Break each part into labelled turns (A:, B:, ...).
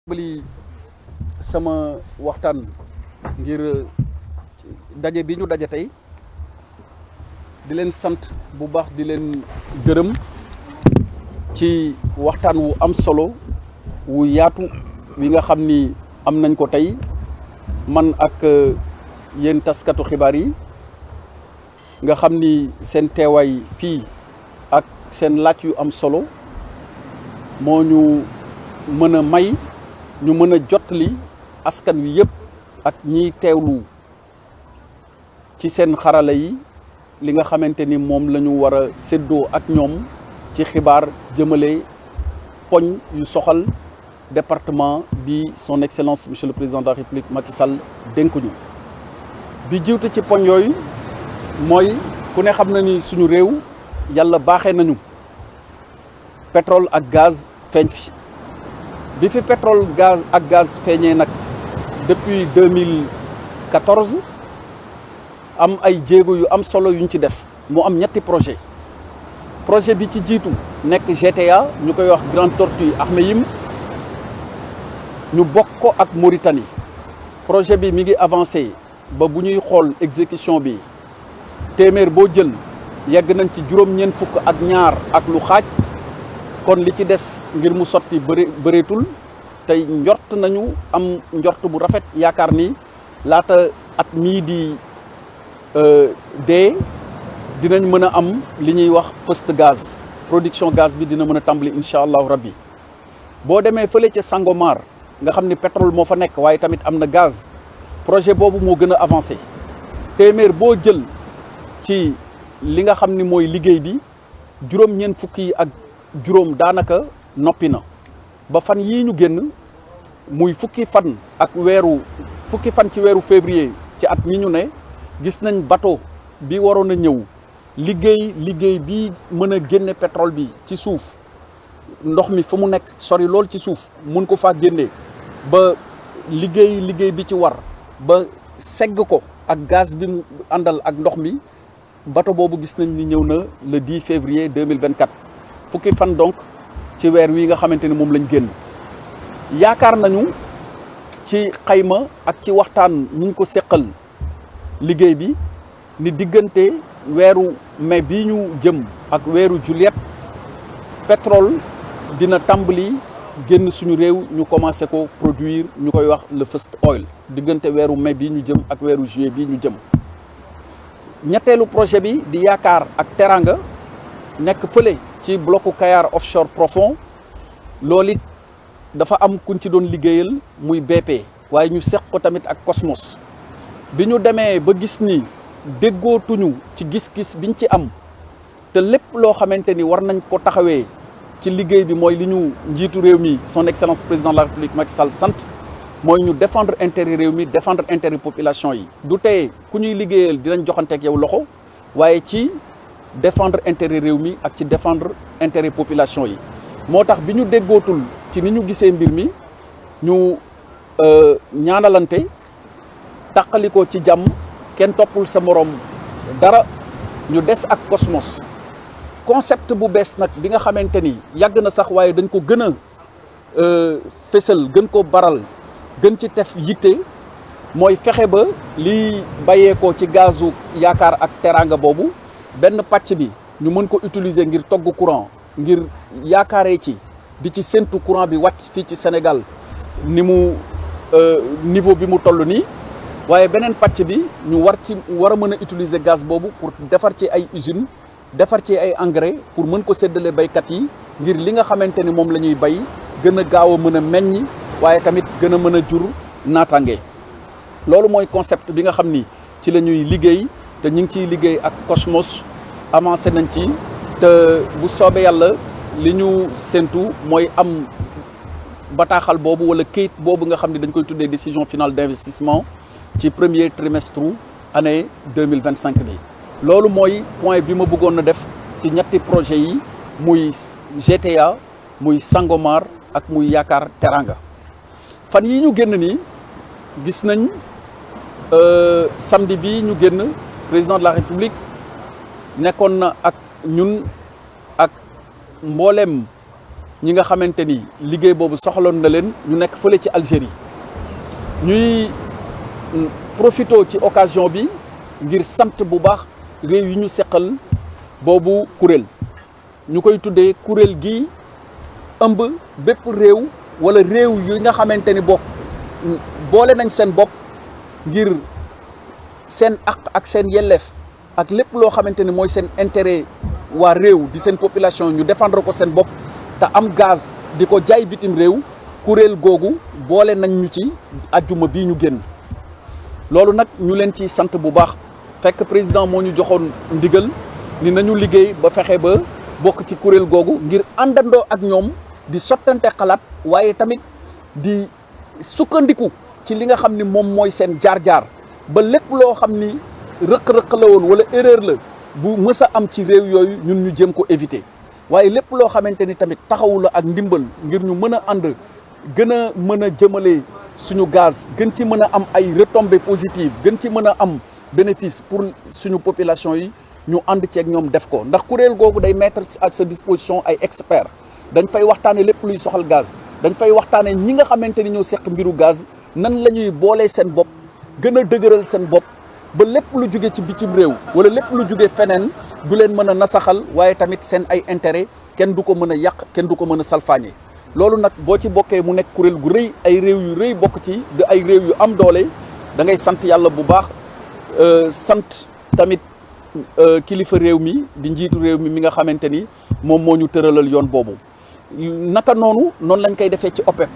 A: bali sama waxtaan ngir daje bi ñu daje tey di leen sant bu baax di leen gërëm ci waxtaan wu am solo wu yaatu wi nga xam ni am nañ ko tey man ak yéen taskatu xibaar yi nga xam ni seen teewaay fii ak seen laaj yu am solo moo ñu mën a may ñu mën a jottali askan wi yëpp ak ñiy teewlu ci seen xarala yi li nga xamante ni moom la ñu war a séddoo ak ñoom ci xibaar jëmale poñ yu soxal département bi son excellence monsieur le président de la république Macky Sall dénkuñu bi jiwte ci poñ yooyu mooy ku ne xam na ni suñu réew yàlla baaxee nañu pétrole ak gaz feeñ fi bi fi pétrole gaz ak gaz feeñee nag depuis 2014 am ay jéego yu am solo yuñ ci def mu am ñetti projet bi ci jiitu nekk GTA ñu koy wax Grande Tortue Ahmeyim ñu bokk ko ak Mauritanie projet bi mi ngi avancé ba bu ñuy xool exécution bi téeméer boo jël yegg nañ ci juróom-ñeent fukk ak ñaar ak lu xaaj kon li ci des ngir mu sotti bëreetul tey njort nañu am njort bu rafet yaakaar ni laata at mii di dee dinañ mën a am li ñuy wax first gaz production gaz bi dina mën a tàmbali incha allahu rabbi boo demee fële ca Sangomar nga xam ni pétrole moo fa nekk waaye tamit am na gaz projet boobu moo gën a avancé téeméer boo jël ci li nga xam ni mooy liggéey bi juróom-ñeent fukk yi ak juróom daanaka noppi na ba fan yii ñu génn muy fukki fan ci weeru février ci at mi ñu ne gis nañ bateau bi waroon a ñëw liggéey bi mën a génne pétrole bi ci suuf ndox mi fa mu nekk sori lool ci suuf mun ko faa génne ba liggéey bi ci war ba segg ko ak gaz bi mu àndal ak ndox mi bateau boobu gis nañ ni ñëw na le 10 février 2024 fukki fan donc ci weer wi nga xamante ni moom lañ génn yaakaar nañu ci xayma ak ci waxtaan ñu ko seqal liggéey bi ni diggante weeru mai bii ñu jëm ak weeru juillet pétrole dina tàmbali génn suñu réew ñu commencé ko produire ñu koy wax le first oil diggante weeru mai bii ñu jëm ak weeru juillet bii ñu jëm ñetteelu projet bi di yaakaar ak teranga nekk fële ci blocu Kayar offshore profond loolu it dafa am kuñ ci doon liggéeyal muy BP waaye ñu seq ko tamit ak Cosmos bi ñu demee ba gis ni déggootuñu ci gis-gis biñ ci am te lépp loo xamante ni war nañ ko taxawee ci liggéey bi mooy li ñu njiitu réew mi son excellence président de la république Macky Sall sant mooy ñu défendre intérêt réew mi défendre intérêt population yi du tey ku ñuy liggéeyal dinañ joxanteeg yow loxo waaye ci défendre intérêt réew mi ak ci défendre intérêt population yi moo tax bi ñu déggootul ci ni ñu gisee mbir mi ñu ñaanalante tàqali ko ci jàmm kenn toppul sa morom dara ñu des ak Cosmos concept bu bees nag bi nga xamante ni yàgg na sax waaye dañ ko gën a fésal gën ko baral gën ci tef yitte mooy fexe ba lii bàyyeekoo ci gazu yaakaar ak teranga boobu benn pàcc bi ñu mën ko utiliser ngir togg courant ngir yaakaaree ci di ci séntu courant bi wàcc fii ci Sénégal ni mu niveau bi mu toll nii waaye beneen pàcc bi ñu war a mën a utiliser gaz boobu pour defar ci ay usines defar ci ay engrais pour mën ko séddale baykat yi ngir li nga xamante ni moom la ñuy bay gën a gaaw a mën a meññ waaye tamit gën a mën a jur naataange loolu mooy concept bi nga xam ni ci la ñuy liggéey te ñu ngi ciy liggéey ak Cosmos avancé nañ ci te bu soobee yàlla li ñu séntu mooy am bataaxal boobu wala këyit boobu nga xam ne dañ koy tuddee décision finale d'investissement ci premier trimestre année 2025 bi loolu mooy point bi ma bëggoon na def ci ñetti projet yi muy GTA muy Sangomar ak muy yaakaar teranga fan yi ñu génn nii gis nañ samedi bi ñu génn président de la république nekkoon na ak ñun ak mbooleem ñi nga xamante ni liggéey boobu soxaloon na leen ñu nekk fële ci Algérie ñuy profito ci occasion bi ngir sant bu baax réew yi ñu seqal boobu kuréel ñu koy tuddee kuréel gi ëmb bépp réew wala réew yi nga xamante ni bokk boole nañ seen bopp ngir seen àq ak seen yelleef ak lépp loo xamante ni mooy seen intérêt waa réew di seen population ñu défendre ko seen bopp te am gaz di ko jaay bitim réew kuréel googu boole nañ ñu ci ajjuma bii ñu génn loolu nag ñu leen ci sant bu baax fekk président moo ñu joxoon ndigal ni nañu liggéey ba fexe ba bokk ci kuréel googu ngir àndandoo ak ñoom di sottante xalaat waaye tamit di sukkandiku ci li nga xam ni moom mooy seen jaar-jaar ba lépp loo xam ni rëq-rëq la woon wala erreur la bu mës a am ci réew yooyu ñun ñu jéem ko éviter waaye lépp loo xamante ni tamit taxawu la ak ndimbal ngir ñu mën a ànd gën a mën a jëmale suñu gaz gën ci mën a am ay retombées positives gën ci mën a am bénéfice pour suñu population yi ñu ànd ceeg ñoom def ko ndax kuréel googu day mettre à sa disposition ay experts dañ fay waxtaane lépp luy soxal gaz dañ fay waxtaane ñi nga xamante ni ñoo seq mbiru gaz nan la ñuy boolee seen bopp gën a dëgëral seen bopp ba lépp lu jóge ci bitim réew wala lépp lu jóge feneen du leen mën a nasaxal waaye tamit seen ay intérêt kenn du ko mën a yàq kenn du ko mën a salfaañe loolu nag boo ci bokkee mu nekk kuréel gu rëy ay réew yu rëy bokk ci de ay réew yu am doole da ngay sant yàlla bu baax sant tamit kilifa réew mi di njiitu réew mi nga xamante ni moom moo ñu tëralal yoon boobu naka noonu lañ koy defee ci OPEP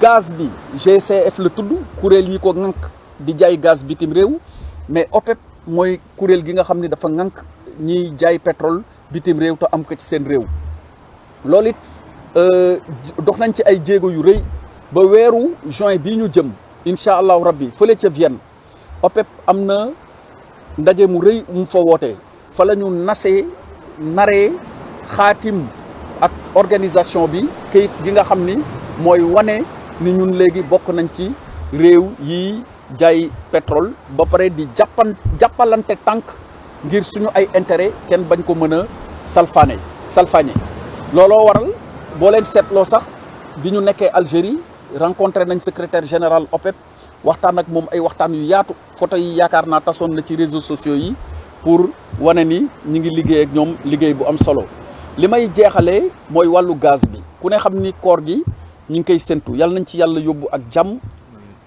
A: gaz bi GCF la tudd kuréel yi ko ŋànk di jaay gaz bitim réew mais OPEP mooy kuréel gi nga xam ni dafa ŋànk ñiy jaay pétrole bitim réew te am ko ci seen réew loolu it dox nañ ci ay jéego yu rëy ba weeru juin bii ñu jëm incha allahu rabbi fële ca Vienne OPEP am na ndaje mu rëy mu fa wootee fa la ñu naree xaatim ak organisation bi kayit gi nga xam ni mooy wane ni ñun léegi bokk nañ ci réew yi jaay pétrole ba pare di jàppalante tànk ngir suñu ay intérêt kenn bañ ko mën a salfaañe looloo waral boo leen seetloo sax bi ñu nekkee Algérie rencontré nañ secrétaire général OPEP waxtaan ak moom ay waxtaan yu yaatu photo yi yaakaar naa tasoon na ci réseaux sociaux yi pour wane ni ñi ngi liggéey ak ñoom liggéey bu am solo li may jeexalee mooy wàllu gaz bi ku ne xam ni koor gi ñi ngi koy séntu yàlla nañ ci yàlla yóbbu ak jàmm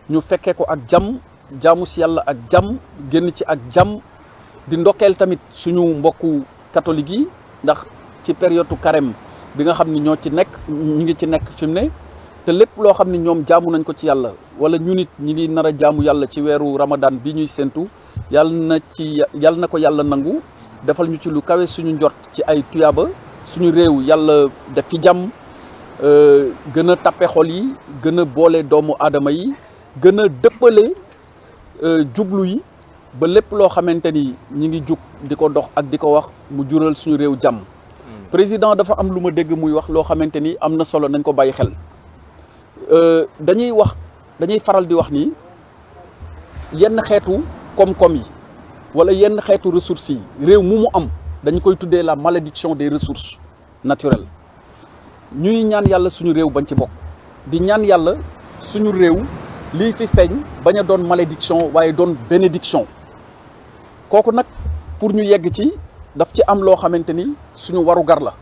A: ñu fekkee ko ak jàmm jaamu si yàlla ak jàmm génn ci ak jàmm di ndokkeel tamit suñu mbokku catholique yi ndax ci période carême bi nga xam ni ñoo ci nekk ñu ngi ci nekk fi mu ne te lépp loo xam ni ñoom jaamu nañ ko ci yàlla wala ñu nit ñi ngi nar a jaamu yàlla ci weeru ramadan bi ñuy séntu yàlla na ko yàlla nangu defal ñu ci lu kawe suñu njort ci ay tuyaaba suñu réew yàlla def fi jàmm gën a tappe xol yi gën a boole doomu aadama yi gën a dëppale jublu yi ba lépp loo xamante ni ñi ngi jug di ko dox ak di ko wax mu jural suñu réew jàmm président dafa am lu ma dégg muy wax loo xamante ni am na solo nañ ko bàyyi xel dañuy faral di wax ni yenn xeetu koom-koom yi wala yenn xeetu ressources yi réew mu am dañ koy tuddee la malédiction des ressources naturelles ñuy ñaan yàlla suñu réew bañ ci bokk di ñaan yàlla suñu réew lii fi feeñ bañ a doon malédiction waaye doon bénédiction kooku nag pour ñu yegg ci daf ci am loo xamante ni suñu warugar la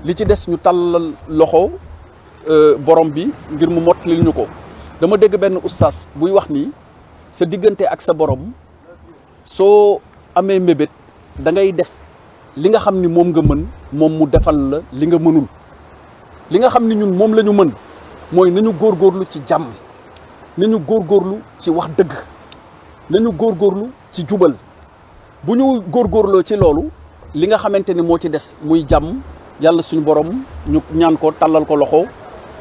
A: li ci des ñu tàllal loxo borom bi ngir mu mottali ñu ko dama dégg benn oustaz buy wax ni sa diggante ak sa borom soo amee mébét da ngay def li nga xam ni moom nga mën moom mu defal la li nga mënul li nga xam ni ñun moom la ñu mën mooy nañu góorgóorlu ci jàmm nañu góorgóorlu ci wax dëgg nañu góorgóorlu ci jubal bu ñu góorgóorloo ci loolu li nga xamante ni moo ci des muy jàmm yàlla suñu borom ñu ñaan ko tàllal ko loxo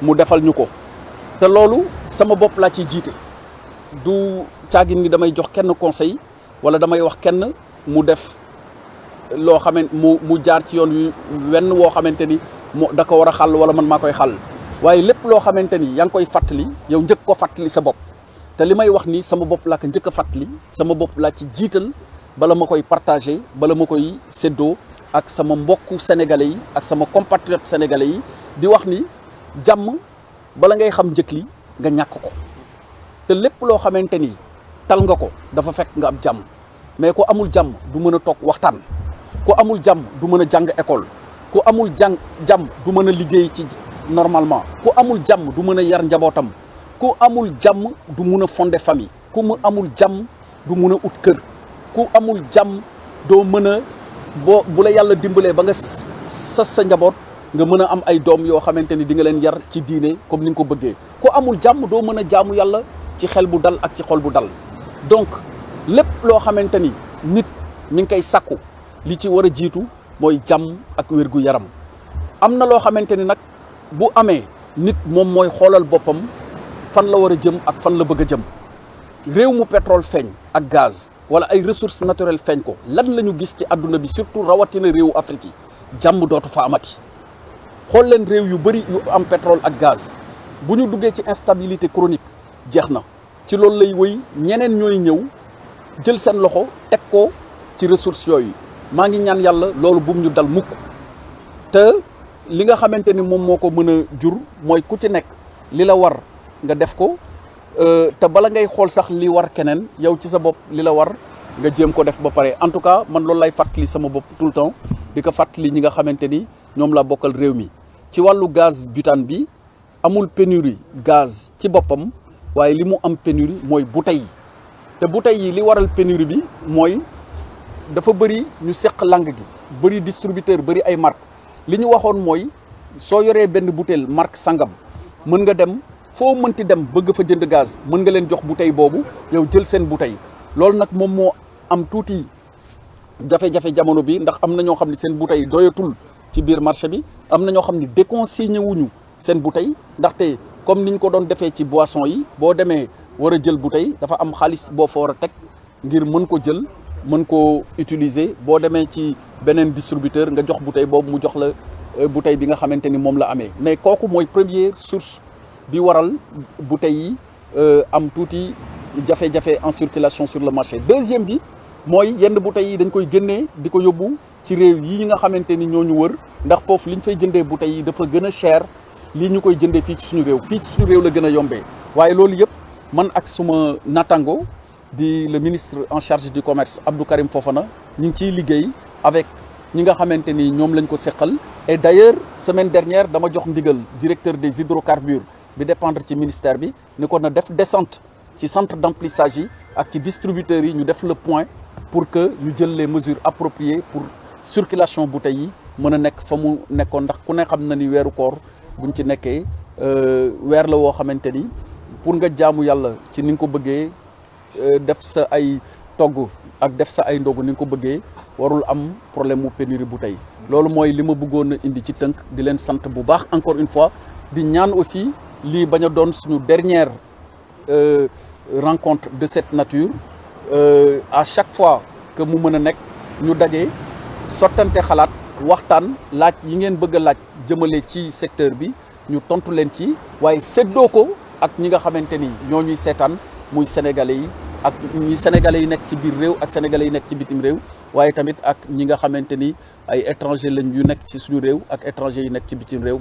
A: mu defal ñu ko te loolu sama bopp laa ciy jiite du caagin ni damay jox kenn conseil wala damay wax kenn mu def loo xamante mu jaar ci yoon wi wenn woo xamante ni da ko war a xàll wala man maa koy xàll waaye lépp loo xamante ni yaa ngi koy fàttali yow njëkk ko fàttali sa bopp te li may wax ni sama bopp laa ko njëkk a fàttali sama bopp laa ci jiital bala ma koy partagé bala ma koy séddoo ak sama mbokku sénégalais yi ak sama compatriotes sénégalais yi di wax ni jàmm bala ngay xam njëkk li nga ñàkk ko te lépp loo xamante ni tal nga ko dafa fekk nga am jàmm mais ku amul jàmm du mën a toog waxtaan ku amul jàmm du mën a jàng école ku amul jàmm du mën a liggéey ci normalement ku amul jàmm du mën a yar njabootam ku amul jàmm du mun a fonder famille ku mu amul jàmm du mun a ut kër ku amul jàmm doo mën a bu la yàlla dimbalee ba nga sas sa njaboot nga mën a am ay doom yoo xamante ni di nga leen yar ci diine comme ni nga ko bëggee ku amul jàmm doo mën a jaamu yàlla ci xel bu dal ak ci xol bu dal donc lépp loo xamante ni nit mi ngi koy sàkku li ci war a jiitu mooy jàmm ak wér gu yaram am na loo xamante ni nag bu amee nit moom mooy xoolal boppam fan la war a jëm ak fan la bëgg a jëm réew mu pétrole feeñ ak gaz wala ay ressources naturelles feeñ ko lan la ñu gis ci àdduna bi surtout rawatina réewu Afrique yi jàmm dootu fa amati xool leen réew yu bëri yu am pétrole ak gaz bu ñu duggee ci instabilité chronique jeex na ci loolu lay wëy ñeneen ñooy ñëw jël seen loxo teg ko ci ressources yooyu maa ngi ñaan yàlla loolu bum ñu dal mukk te li nga xamante ni moom moo ko mën a jur mooy ku ci nekk li la war nga def ko te bala ngay xool sax li war keneen yow ci sa bopp li la war nga jéem ko def ba pare en tout cas man loolu lay fàttali sama bopp tout le temps di ko fàttali ñi nga xamante ni ñoom laa bokkal réew mi ci wàllu gaz butane bi amul pénurie gaz ci boppam waaye li mu am pénurie mooy bouteille yi te bouteille yi li waral pénurie bi mooy dafa bëri ñu seq lang gi bëri distributeur bëri ay marque li ñu waxoon mooy soo yoree benn bouteille marque sangam mën nga dem foo mënti dem bëgg fa jënd gaz mën nga leen jox bouteille boobu yow jël seen bouteille loolu nag moom moo am tuuti jafe-jafe jamono bi ndax am na ñoo xam ne seen bouteille doyatul ci biir marché bi am na ñoo xam ne déconsigné wuñu seen bouteille ndaxte comme niñ ko doon defee ci boisson yi boo demee war a jël bouteille dafa am xaalis boo fa war a teg ngir mën ko jël mën ko utiliser boo demee ci beneen distributeur nga jox bouteille boobu mu jox la bouteille bi nga xamante ni moom la amee mais kooku mooy première source bi waral bouteille yi am tuuti jafe-jafe en circulation sur le marché deuxième bi mooy yenn bouteilles yi dañ koy génnee di ko yóbbu ci réew yi nga xamante ni ñoo ñu wër ndax foofu li ñu fay jëndee bouteilles yi dafa gën a cher lii ñu koy jëndee fii ci suñu réew la gën a yombee waaye loolu yëpp man ak suma natango di le ministre en charge du commerce Abdou Karim Fofana ñu ngi ciy liggéey avec ñi nga xamante ni ñoom lañ ko seqal et d'ailleurs semaine dernière dama jox ndigal directeur des hydrocarbures bi dépendre ci ministère bi ni ko na def descente ci centre d'emplissage yi ak ci distributeurs yi ñu def le point pour que ñu jël les mesures appropriées pour circulation bouteilles yi mën a nekk fa mu nekkoon ndax ku ne xam na ni weeru koor buñ ci nekkee weer la woo xamante ni pour nga jaamu yàlla ci ni nga ko bëggee def sa ay togg ak def sa ay ndogu ni nga ko bëggee warul am problème mu pénurie bouteille loolu mooy li ma bëggoon a indi ci tënk di leen sant bu baax encore une fois di ñaan aussi lii bañ a doon suñu dernière rencontre de cette nature à chaque fois que mu mën a nekk ñu daje sottante xalaat waxtaan laaj yi ngeen bëgg a laaj jëmale ci secteur bi ñu tontu leen ci waaye séddoo ko ak ñi nga xamante ni ñoo ñuy seetaan muy sénégalais yi ak ñi sénégalais yi nekk ci biir réew ak sénégalais yi nekk ci bitim réew waaye tamit ak ñi nga xamante ni ay étranger lañ yu nekk ci suñu réew ak étranger yu nekk ci bitim réew